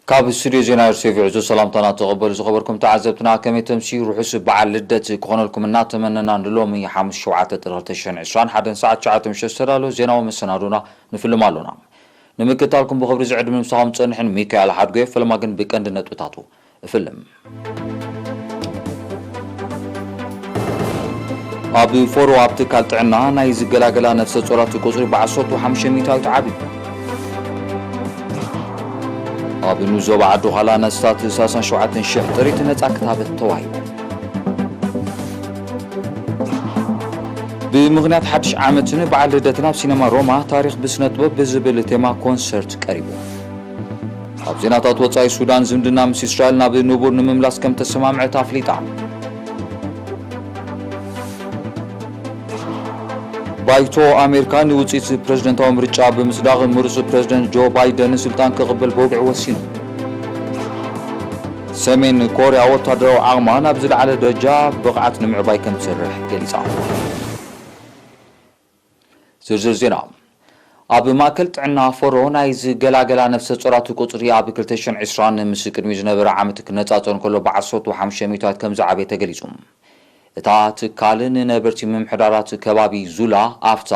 ካብ ስቱድዮ ዜና ኤርትቪ ዕዙዝ ሰላምታና ተቐበሉ ዝኸበርኩም ተዓዘብትና፣ ከመይ ተምሲ ርሑስ በዓል ልደት ክኾነልኩም እናተመነና፣ ንሎሚ ሓሙስ ሸውዓተ ጥሪ ክልተ ሽሕን ዕስራን ሓደን ሰዓት ትሽዓተ ምሸት ዝተዳለወ ዜናዊ መሰናዶና ንፍልም ኣሎና። ንምክትታልኩም ብኽብሪ ዝዕድም ምሳኹም ጸንሕን ሚካኤል ሓድጎ። ፈለማ ግን ብቀንዲ ነጥብታቱ እፍልም። ኣብ ፎሮ ኣብ ትካል ጥዕና ናይ ዝገላገላ ነፍሰ ጾራት ቁጽሪ ብዓሰርተ ሓሙሽተ ሚእታዊት ዓብዩ። ኣብ ንዞባ ዓዲ ዃላ ነስታት ሰላሳን ሸውዓተን ሽሕ ጥሪት ነጻ ክታበት ተዋሂቡ። ብምኽንያት ሓድሽ ዓመትን በዓል ልደትን ኣብ ሲነማ ሮማ ታሪኽ ብስነ ጥበብ ብዝብል ቴማ ኮንሰርት ቀሪቡ። ኣብ ዜናታት ወጻኢ፣ ሱዳን ዝምድና ምስ እስራኤል ናብ ንቡር ንምምላስ ከም ተሰማምዐት ኣፍሊጣ። ባይቶ ኣሜሪካ ንውጽኢት ፕረዚደንታዊ ምርጫ ብምጽዳቕ፣ ምሩጽ ፕረዚደንት ጆ ባይደን ስልጣን ክቕበል ብወግዒ ወሲኑ። ሰሜን ኮርያ ወታደራዊ ዓቕማ ናብ ዝለዓለ ደረጃ ብቕዓት ንምዕባይ ከም ትሰርሕ ገሊጻ። ዝርዝር ዜና። ኣብ ማእከል ጥዕና ፎሮ ናይ ዝገላገላ ነፍሰ ጾራት ቁጽሪ ኣብ ክልተ ሽሕን ዕስራን ምስ ቅድሚ ዝነበረ ዓመት ክነጻጸር እንከሎ ብዓሰርተ ሓሙሽተ ሚእታዊት ከም ዝዓበየ ተገሊጹ። እታ ትካል ንነበርቲ ምምሕዳራት ከባቢ ዙላ፣ ኣፍታ፣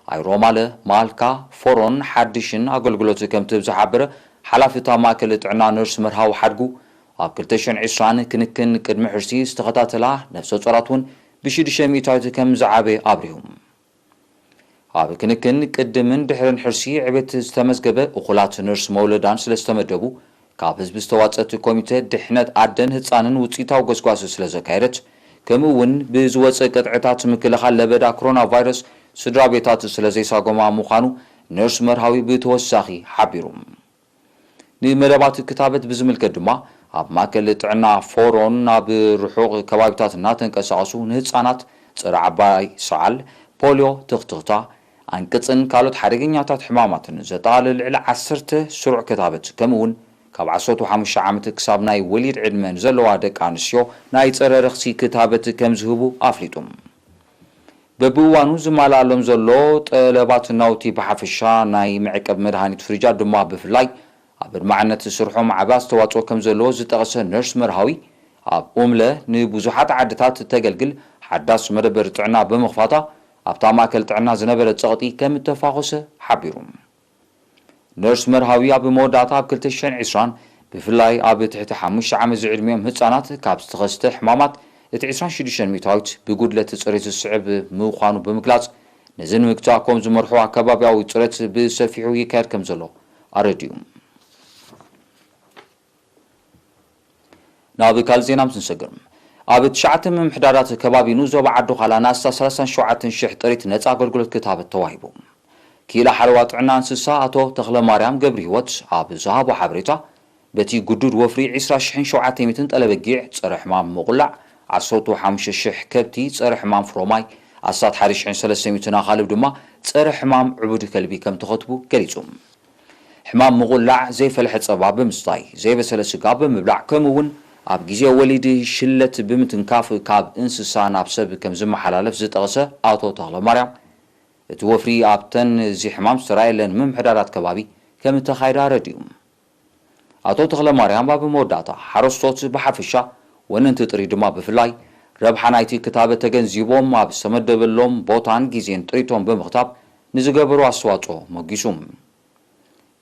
ኣይሮማለ፣ ማልካ፣ ፎሮን ሓድሽን ኣገልግሎት ከም ትህብ ዝሓበረ ሓላፊ እታ ማእከል ጥዕና ነርስ መርሃዊ ሓድጉ፣ ኣብ ክልተ ሽሕን ዕስራን ክንክን ቅድሚ ሕርሲ ዝተኸታተላ ነፍሰ ጾራት እውን ብሽዱሽተ ሚእታዊት ከም ዝዓበየ ኣብሪሁ። ኣብ ክንክን ቅድምን ድሕርን ሕርሲ ዕቤት ዝተመዝገበ እኹላት ነርስ መውለዳን ስለ ዝተመደቡ፣ ካብ ህዝቢ ዝተዋጸት ኮሚተ ድሕነት ኣደን ህጻንን ውጽኢታዊ ጎስጓስ ስለ ዘካየደት፣ ከምኡ እውን ብዝወጸ ቅጥዕታት ምክልኻል ለበዳ ኮሮና ቫይረስ ስድራ ቤታት ስለ ዘይሳጎማ ምዃኑ ነርስ መርሃዊ ብተወሳኺ ሓቢሩ። ንመደባት ክታበት ብዝምልከት ድማ፣ ኣብ ማእከል ጥዕና ፎሮን ናብ ርሑቕ ከባቢታት እናተንቀሳቐሱ ንህጻናት ጸረ ዓባይ ሰዓል፣ ፖልዮ፣ ትኽትኽታ፣ ኣንቅጽን ካልኦት ሓደገኛታት ሕማማትን ዘጠቓልል ልዕሊ ዓሰርተ ስሩዕ ክታበት፣ ከምኡ እውን ካብ ዓሰርተ ሓሙሽተ ዓመት ክሳብ ናይ ወሊድ ዕድመ ንዘለዋ ደቂ ኣንስትዮ ናይ ጸረ ረኽሲ ክታበት ከም ዝህቡ ኣፍሊጡ። በብእዋኑ ዝማልኣሎም ዘሎ ጠለባት ናውቲ ብሓፈሻ፣ ናይ መዕቀብ መድሃኒት ፍሪጃት ድማ ብፍላይ፣ ኣብ ኣድማዕነት ስርሖም ዓቢ ኣስተዋጽኦ ከም ዘለዎ ዝጠቐሰ ነርስ መርሃዊ፣ ኣብ ኡምለ ንብዙሓት ዓድታት እተገልግል ሓዳስ መደበር ጥዕና ብምኽፋታ፣ ኣብታ ማእከል ጥዕና ዝነበረ ጸቕጢ ከም እተፋኾሰ ሓቢሩ። ነርስ መርሃዊ ኣብ መወዳእታ፣ ኣብ ክልተ ሽሕን ዕስራን ብፍላይ ኣብ ትሕቲ ሓሙሽተ ዓመት ዝዕድሚኦም ህጻናት ካብ ዝተኸስተ ሕማማት እቲ ዕስራን ሽዱሽተን ሚእታዊት ብጉድለት ጽሬት ዝስዕብ ምዃኑ ብምግላጽ፣ ነዚ ንምግታእ ከም ዝመርሖ ኣከባቢያዊ ጽሬት ብሰፊሑ ይካየድ ከም ዘሎ ኣረዲኡ። ናብ ካልእ ዜና ምስ ንሰግር፣ ኣብ ትሽዓተ ምምሕዳራት ከባቢ ንዞባ ዓዲ ዃላ ናስታ ሰላሳን ሸውዓተን ሽሕ ጥሪት ነጻ ኣገልግሎት ክታበት ተዋሂቡ። ክኢላ ሓለዋ ጥዕና እንስሳ ኣቶ ተኽለማርያም ገብረሂወት ኣብ ዝሃቦ ሓበሬታ፣ በቲ ግዱድ ወፍሪ ዕስራ ሽሕን ሸውዓተ ሚእትን ጠለበጊዕ ጸረ ሕማም ምቑላዕ፣ ዓሰርተ ሓሙሽተ ሽሕ ከብቲ ጸረ ሕማም ፍሮማይ፣ ኣስታት ሓደ ሽሕን ሰለስተ ሚእትን ኣኻልብ ድማ ጸረ ሕማም ዕቡድ ከልቢ ከም ተኸትቡ ገሊጹ። ሕማም ምቑላዕ ዘይፈልሐ ጸባ ብምስታይ፣ ዘይበሰለ ስጋ ብምብላዕ፣ ከምኡ እውን ኣብ ግዜ ወሊድ ሽለት ብምትንካፍ ካብ እንስሳ ናብ ሰብ ከም ዝመሓላለፍ ዝጠቕሰ ኣቶ ተኽለማርያም፣ እቲ ወፍሪ ኣብተን እዚ ሕማም ዝተራእየለን ምምሕዳራት ከባቢ ከም እተኻየደ ኣረዲኡ። ኣቶ ተኽለማርያም ኣብ መወዳእታ፣ ሓረስቶት ብሓፈሻ፣ ወነንቲ ጥሪት ድማ ብፍላይ፣ ረብሓ ናይቲ ክታበት ተገንዚቦም ኣብ ዝተመደበሎም ቦታን ግዜን ጥሪቶም ብምኽታብ ንዝገበሩ ኣስተዋጽኦ ሞጊሱ።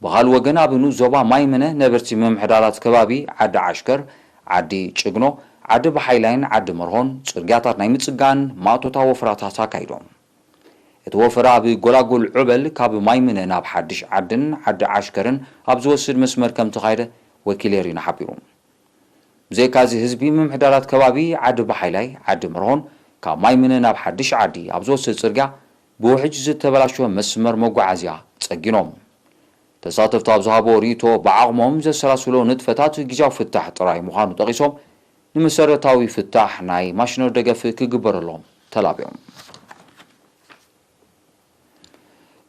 ብኻልእ ወገን፣ ኣብ ንኡስ ዞባ ማይምነ ነበርቲ ምምሕዳራት ከባቢ ዓዲ ዓሽከር፣ ዓዲ ጭግኖ፣ ዓዲ ባሓይላይን ዓዲ መርሆን ጽርግያታት ናይ ምጽጋን ማእቶታ ወፈራታት ኣካይዶም። እቲ ወፈራ ኣብ ጎላጉል ዑበል ካብ ማይምነ ናብ ሓድሽ ዓድን ዓዲ ዓሽከርን ኣብ ዝወስድ መስመር ከም ተኻየደ ወኪል ኤሪና ሓቢሩ። ብዘይካዚ፣ ህዝቢ ምምሕዳራት ከባቢ ዓዲ ባሓይላይ፣ ዓዲ መርሆን ካብ ማይምነ ናብ ሓድሽ ዓዲ ኣብ ዝወስድ ጽርግያ ብውሕጅ ዝተበላሸወ መስመር መጓዓዝያ ጸጊኖም። ተሳተፍቲ ኣብ ዝሃቦ ርእይቶ፣ ብዓቕሞም ዘሰላስሎ ንጥፈታት ግዜያዊ ፍታሕ ጥራይ ምዃኑ ጠቒሶም፣ ንመሰረታዊ ፍታሕ ናይ ማሽነሪ ደገፍ ክግበረሎም ተላብዮም።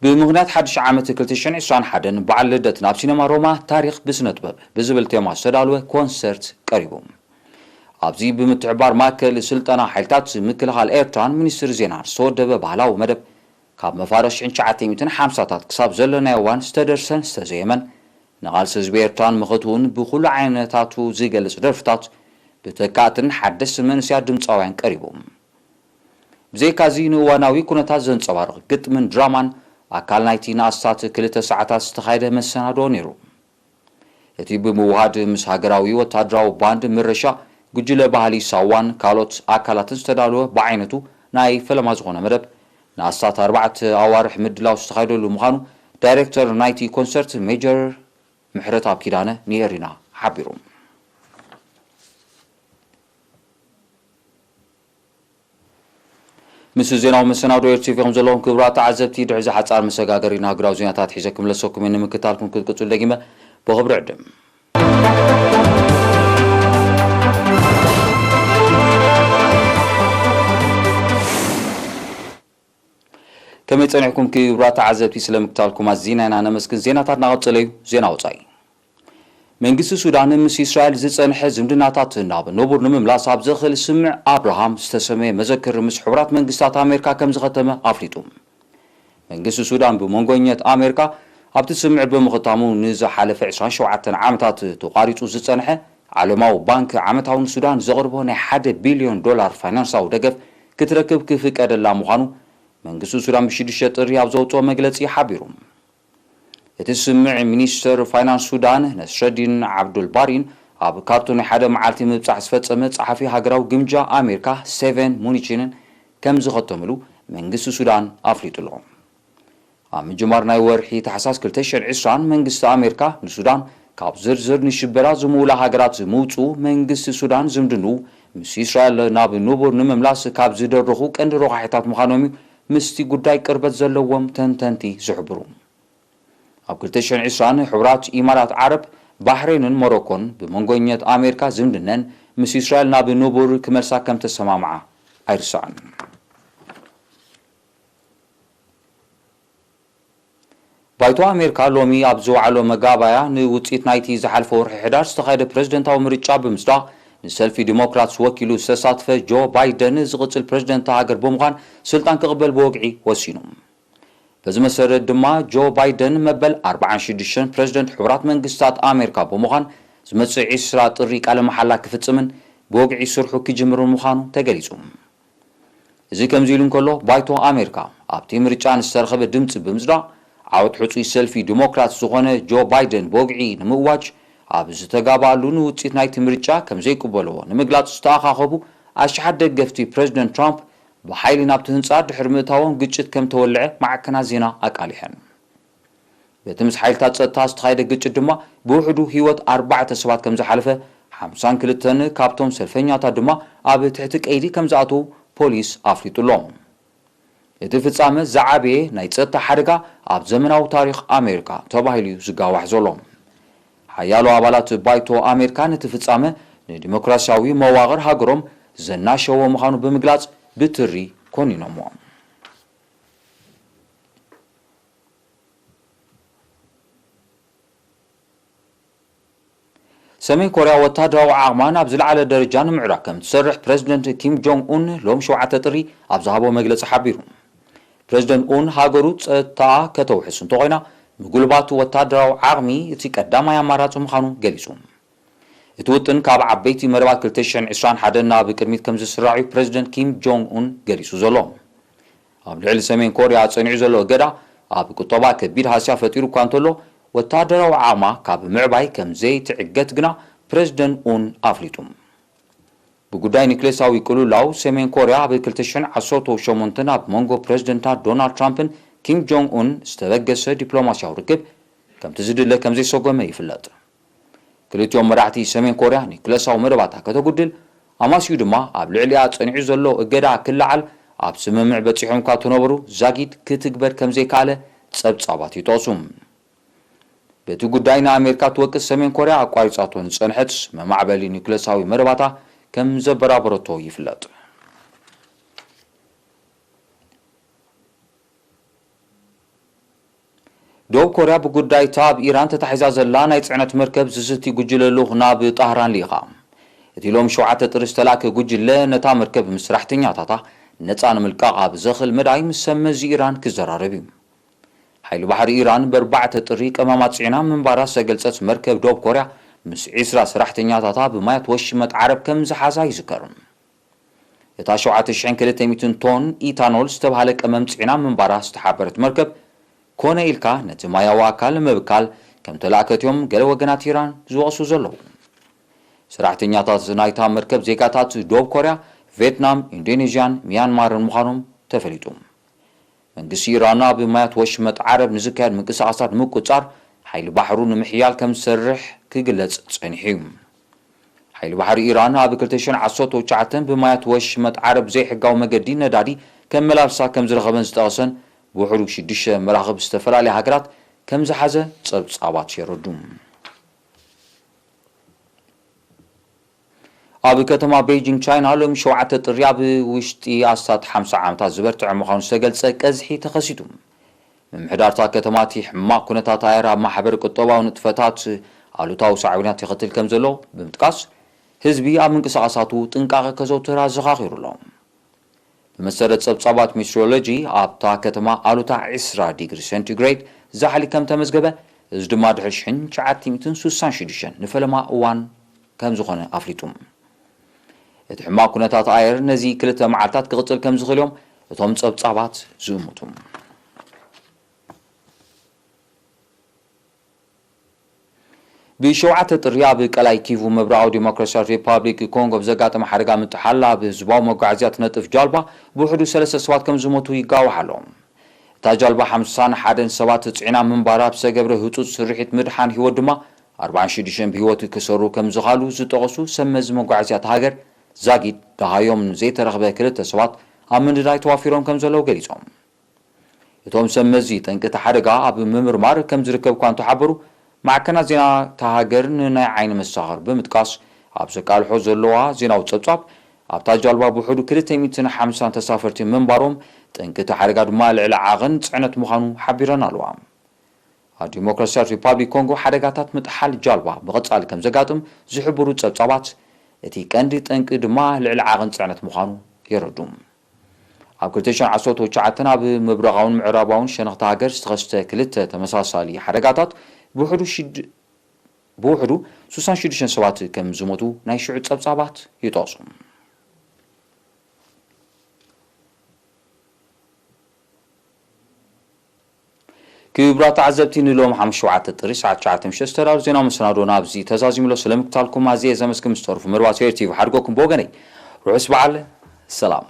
ብምኽንያት ሓድሽ ዓመት ክልተ ሽሕን ዕስራን ሓደን በዓል ልደትን ኣብ ሲነማ ሮማ ታሪኽ ብስነ ጥበብ ብዝብል ቴማ ዝተዳለወ ኮንሰርት ቀሪቡ። ኣብዚ ብምትሕባር ማእከል ስልጠና ሓይልታት ምክልኻል ኤርትራን ሚኒስትሪ ዜናን ዝተወደበ ባህላዊ መደብ፣ ካብ መፋርቕ ሽሕን ትሽዓተ ሚእትን ሓምሳታት ክሳብ ዘለናዮ እዋን ዝተደርሰን ዝተዘየመን፣ ንቓልሲ ህዝቢ ኤርትራን መኸትኡን ብኹሉ ዓይነታቱ ዝገልጽ ደርፍታት ብተካእትን ሓደስቲ መንእሰያት ድምጻውያን ቀሪቡ። ብዘይካዚ ንእዋናዊ ኩነታት ዘንጸባርቕ ግጥምን ድራማን ኣካል ናይቲ ንኣስታት ክልተ ሰዓታት ዝተኻየደ መሰናድኦ ነይሩ። እቲ ብምውሃድ ምስ ሃገራዊ ወታደራዊ ባንድ ምረሻ ጉጅለ ባህሊ ሳዋን ካልኦት ኣካላትን ዝተዳለወ ብዓይነቱ ናይ ፈለማ ዝኾነ መደብ ንኣስታት ኣርባዕተ ኣዋርሕ ምድላው ዝተኻየደሉ ምዃኑ ዳይሬክተር ናይቲ ኮንሰርት ሜጀር ምሕረትኣብ ኪዳነ ንኤሪና ሓቢሩ። ምስ ዜናዊ መሰናዶ ኤርትቪ ኢኹም ዘለኹም ክቡራት ተዓዘብቲ። ድሕሪ እዚ ሓጻር መሰጋገሪ ንሃገራዊ ዜናታት ሒዘ ክምለሰኩም እየ። ንምክታልኩም ክትቅጽሉ ደጊመ ብኽብሪ ዕድም። ከመይ ጸኒሕኩም ክቡራት ተዓዘብቲ? ስለ ምክታልኩም ኣዚና ኢና ነመስግን። ዜናታት እናቐጸለ እዩ። ዜና ወጻኢ። መንግስቲ ሱዳን ምስ እስራኤል ዝጸንሐ ዝምድናታት ናብ ንቡር ንምምላስ ኣብ ዘኽእል ስምምዕ ኣብርሃም ዝተሰመየ መዘክር ምስ ሕቡራት መንግስታት ኣሜሪካ ከም ዝኸተመ ኣፍሊጡ። መንግስቲ ሱዳን ብመንጎኛት ኣሜሪካ ኣብቲ ስምምዕ ብምኽታሙ ንዝሓለፈ ዕስራን ሸውዓተን ዓመታት ተቋሪጹ ዝጸንሐ ዓለማዊ ባንክ ዓመታዊ ንሱዳን ዘቕርቦ ናይ ሓደ ቢልዮን ዶላር ፋይናንሳዊ ደገፍ ክትረክብ ክፍቀደላ ምዃኑ መንግስቲ ሱዳን ብሽዱሽተ ጥሪ ኣብ ዘውጽኦ መግለጺ ሓቢሩ። እቲ ስምምዕ ሚኒስተር ፋይናንስ ሱዳን ነስረዲን ዓብዱልባሪን ኣብ ካርቱም ናይ ሓደ መዓልቲ ምብጻሕ ዝፈጸመ ጸሓፊ ሃገራዊ ግምጃ ኣሜሪካ ስቴቨን ሙኒቺንን ከም ዝኸተምሉ መንግስቲ ሱዳን ኣፍሊጡ ኣሎ። ኣብ ምጅማር ናይ ወርሒ ታሕሳስ ክልተ ሽሕን ዕስራን መንግስቲ ኣሜሪካ ንሱዳን ካብ ዝርዝር ንሽበራ ዝምውላ ሃገራት ምውጽኡ መንግስቲ ሱዳን ዝምድኑ ምስ እስራኤል ናብ ንቡር ንምምላስ ካብ ዝደርኹ ቀንዲ ረቋሒታት ምዃኖም እዩ ምስቲ ጉዳይ ቅርበት ዘለዎም ተንተንቲ ዝሕብሩ። ኣብ ክልተ ሽሕን ዕስራን ሕቡራት ኢማራት ዓረብ፣ ባሕሬንን ሞሮኮን ብመንጎኛት ኣሜሪካ ዝምድነን ምስ እስራኤል ናብ ንቡር ክመልሳ ከም ተሰማምዓ ኣይርሳዕን። ባይቶ ኣሜሪካ ሎሚ ኣብ ዝወዓሎ መጋባያ ንውጽኢት ናይቲ ዝሓለፈ ወርሒ ሕዳር ዝተኻየደ ፕረዚደንታዊ ምርጫ ብምጽዳቕ ንሰልፊ ዲሞክራትስ ወኪሉ ዝተሳትፈ ጆ ባይደን ዝቕጽል ፕረዚደንት ሃገር ብምዃን ስልጣን ክቕበል ብወግዒ ወሲኑ። በዚ መሰረት ድማ ጆ ባይደን መበል ኣርባዓን ሽዱሽተን ፕረዚደንት ሕቡራት መንግስታት ኣሜሪካ ብምዃን ዝመጽእ ዕስራ ጥሪ ቃለ መሓላ ክፍጽምን ብወግዒ ስርሑ ክጅምርን ምዃኑ ተገሊጹ። እዚ ከምዚ ኢሉ እንከሎ ባይቶ ኣሜሪካ ኣብቲ ምርጫ ንዝተረኸበ ድምፂ ብምጽዳቕ ዓወት ሕጹይ ሰልፊ ዲሞክራት ዝኾነ ጆ ባይደን ብወግዒ ንምእዋጅ ኣብ ዝተጋባኣሉ ንውፅኢት ናይቲ ምርጫ ከም ዘይቅበልዎ ንምግላፅ ዝተኣኻኸቡ ኣሽሓት ደገፍቲ ፕረዚደንት ትራምፕ ብሓይሊ ናብቲ ህንፃ ድሕሪ ምእታዎም ግጭት ከም ተወልዐ ማዕከናት ዜና ኣቃሊሐን። በቲ ምስ ሓይልታት ጸጥታ ዝተኻየደ ግጭት ድማ ብውሕዱ ህይወት ኣርባዕተ ሰባት ከም ዝሓለፈ ሓምሳን ክልተን ካብቶም ሰልፈኛታት ድማ ኣብ ትሕቲ ቀይዲ ከም ዝኣተዉ ፖሊስ ኣፍሊጡ ኣሎ። እቲ ፍጻመ ዝዓበየ ናይ ጸጥታ ሓደጋ ኣብ ዘመናዊ ታሪኽ ኣሜሪካ ተባሂሉ እዩ ዝጋዋሕ ዘሎ። ሓያሎ ኣባላት ባይቶ ኣሜሪካ ነቲ ፍጻመ ንዲሞክራሲያዊ መዋቕር ሃገሮም ዘናሸዎ ምዃኑ ብምግላጽ ብትሪ ኮኒኖምዎ። ሰሜን ኮርያ ወታደራዊ ዓቕማ ናብ ዝለዓለ ደረጃ ንምዕራግ ከም ትሰርሕ ፕረዚደንት ኪም ጆንግ ኡን ሎም ሸውዓተ ጥሪ ኣብ ዝሃቦ መግለጺ ሓቢሩ። ፕረዚደንት ኡን ሃገሩ ጸጥታኣ ከተውሕስ እንተኾይና ምጉልባት ወታደራዊ ዓቕሚ እቲ ቀዳማይ ኣማራጺ ምዃኑ ገሊጹ። እቲ ውጥን ካብ ዓበይቲ መደባት ክልተ ሽሕን ዕስራን ሓደን ናብ ቅድሚት ከም ዝስራዕ እዩ ፕረዚደንት ኪም ጆንግ ኡን ገሊጹ ዘሎ። ኣብ ልዕሊ ሰሜን ኮርያ ጸኒዑ ዘሎ እገዳ ኣብ ቁጠባ ከቢድ ሃስያ ፈጢሩ እኳ እንተሎ ወታደራዊ ዓቕማ ካብ ምዕባይ ከም ዘይትዕገት ግና ፕረዚደንት ኡን ኣፍሊጡ። ብጉዳይ ኒክሌሳዊ ቅልውላው ሰሜን ኮርያ ኣብ ክልተ ሽሕን ዓሰርተ ሸሞንተን ኣብ መንጎ ፕረዚደንታት ዶናልድ ትራምፕን ኪም ጆንግ ኡን ዝተበገሰ ዲፕሎማሲያዊ ርክብ ከምቲ ዝድለ ከም ዘይሰጎመ ይፍለጥ። ክልቲኦም መራሕቲ ሰሜን ኮርያ ኒክለሳዊ መደባታ ከተጉድል ኣማስዩ ድማ ኣብ ልዕሊኣ ጸኒዑ ዘሎ እገዳ ክለዓል ኣብ ስምምዕ በጺሖም እኳ ተነበሩ ዛጊት ክትግበር ከም ዘይከኣለ ጸብጻባት ይጠቕሱ። በቲ ጉዳይ ንኣሜሪካ ትወቅስ ሰሜን ኮርያ ኣቋሪጻቶ ዝጸንሐት መማዕበሊ ኒክለሳዊ መደባታ ከም ዘበራበረቶ ይፍለጥ። ደቡብ ኮርያ ብጉዳይ እታ ኣብ ኢራን ተታሒዛ ዘላ ናይ ጽዕነት መርከብ ዝዝቲ ጉጅለ ልኡኽ ናብ ጣህራን ልኢኻ። እቲ ሎም ሸውዓተ ጥሪ ዝተላእከ ጉጅለ ነታ መርከብ ምስ ሰራሕተኛታታ ነጻ ንምልቃቕ ኣብ ዘኽእል መዳይ ምስ ሰብ መዚ ኢራን ክዘራረብ እዩ። ሓይሊ ባሕሪ ኢራን ብኣርባዕተ ጥሪ ቀማማት ጽዒና ምንባራ ዝተገልጸት መርከብ ዶብ ኮርያ፣ ምስ ዕስራ ሰራሕተኛታታ ብማያት ወሽመጥ ዓረብ ከም ዝሓዛ ይዝከር። እታ ሸውዓተ ሽሕን ክልተ ሚእትን ቶን ኢታኖል ዝተባህለ ቀመም ጽዒና ምንባራ ዝተሓበረት መርከብ፣ ኮነ ኢልካ ነቲ ማያዊ ኣካል ንምብካል ከም ተላእከት እዮም ገለ ወገናት ኢራን ዝወቕሱ ዘለዉ። ሰራሕተኛታት ናይታ መርከብ ዜጋታት ዶብ ኮርያ፣ ቬትናም፣ ኢንዶኔዥያን ሚያንማርን ምዃኖም ተፈሊጡ። መንግስቲ ኢራን ኣብ ማያት ወሽመጥ ዓረብ ንዝካየድ ምንቅስቓሳት ንምቁጻር ሓይሊ ባሕሩ ንምሕያል ከም ዝሰርሕ ክግለጽ ጸኒሑ እዩ። ሓይሊ ባሕሪ ኢራን ኣብ ክልተ ሽሕን ዓሰርተ ትሽዓተን ብማያት ወሽመጥ ዓረብ ዘይሕጋዊ መገዲ ነዳዲ ከመላልሳ ከም ዝረኸበን ዝጠቐሰን ብውሕዱ ሽዱሽተ መራኽብ ዝተፈላለያ ሃገራት ከም ዝሓዘ ጸብጻባት የረዱ። ኣብ ከተማ ቤጂንግ ቻይና ሎሚ ሸውዓተ ጥሪ ኣብ ውሽጢ ኣስታት ሓምሳ ዓመታት ዝበርትዐ ምዃኑ ዝተገልጸ ቀዝሒ ተኸሲቱ። ምምሕዳርታ ከተማ እቲ ሕማቕ ኩነታት ኣየር ኣብ ማሕበር ቁጠባዊ ንጥፈታት ኣሉታዊ ሳዕቤናት የኸትል ከም ዘሎ ብምጥቃስ፣ ህዝቢ ኣብ ምንቅስቓሳቱ ጥንቃቐ ከዘውትር ኣዘኻኺሩ ኣሎ። ብመሰረት ጸብጻባት ሜትሮሎጂ፣ ኣብታ ከተማ ኣሉታ ዕስራ ዲግሪ ሴንቲግሬድ ዛሕሊ ከም ተመዝገበ፣ እዚ ድማ ድሕሪ ሽሕን ትሽዓተ ሚእትን ስሳን ሽዱሽተን ንፈለማ እዋን ከም ዝኾነ ኣፍሊጡ። እቲ ሕማቕ ኩነታት ኣየር ነዚ ክልተ መዓልታት ክቕጽል ከም ዝኽእል እዮም እቶም ጸብጻባት ዝእምቱ። ብሸውዓተ ጥሪ ኣብ ቀላይ ኪቩ ምብራቓዊ ዲሞክራሲያዊ ሪፓብሊክ ኮንጎ ብዘጋጠመ ሓደጋ ምጥሓል ኣብ ህዝባዊ መጓዓዝያ ትነጥፍ ጃልባ ብውሕዱ ሰለስተ ሰባት ከም ዝሞቱ ይጋዋሕ ኣሎ። እታ ጃልባ ሓምሳን ሓደን ሰባት ጽዒና ምንባራ ኣብ ዝተገብረ ህጹጽ ስርሒት ምድሓን ህይወት ድማ ኣርባዓን ሽዱሽተን ብህይወት ክሰሩ ከም ዝኻሉ ዝጠቐሱ ሰብ መዚ መጓዓዝያ እታ ሃገር ዛጊድ ደሃዮም ዘይተረኽበ ክልተ ሰባት ኣብ ምንዳይ ተዋፊሮም ከም ዘለዉ ገሊጾም። እቶም ሰብ መዚ ጠንቂ እቲ ሓደጋ ኣብ ምምርማር ከም ዝርከብ እኳ እንተሓበሩ፣ ማዕከናት ዜና እታ ሃገር ንናይ ዓይኒ መሰኻኽር ብምጥቃስ ኣብ ዘቃልሖ ዘለዋ ዜናዊ ጸብጻብ፣ ኣብታ ጃልባ ብውሕዱ ክልተ ሚእትን ሓምሳን ተሳፈርቲ ምንባሮም፣ ጠንቂ እቲ ሓደጋ ድማ ልዕሊ ዓቐን ጽዕነት ምዃኑ ሓቢረን ኣለዋ። ኣብ ዲሞክራሲያዊት ሪፓብሊክ ኮንጎ ሓደጋታት ምጥሓል ጃልባ ብቐጻሊ ከም ዘጋጥም ዝሕብሩ ጸብጻባት፣ እቲ ቀንዲ ጠንቂ ድማ ልዕሊ ዓቐን ጽዕነት ምዃኑ የረዱ። ኣብ ክልተ ሽሕን ዓሰርተ ትሽዓተን ኣብ ምብራቓውን ምዕራባውን ሸነኽቲ ሃገር ዝተኸስተ ክልተ ተመሳሳሊ ሓደጋታት ብውሕዱ ሽድ-፣ ብውሕዱ ስሳን ሽዱሽተን ሰባት ከም ዝሞቱ ናይ ሽዑ ጸብጻባት ይጠቕሱ። ክቡራት ተዓዘብቲ፣ ንሎም ሓሙሽተ ሸውዓተ ጥሪ ሰዓት ትሽዓተ ምሸት ዝተዳለወ ዜናዊ መሰናዶ ናብዚ ተዛዚሙ ኣሎ። ስለ ምክታልኩም ኣዝየ ዘመስግን። ምስ ተርፉ መርባብ ሴሪ ቲቪ ሓድጎኩም ብወገነይ ርሑስ በዓል ሰላም።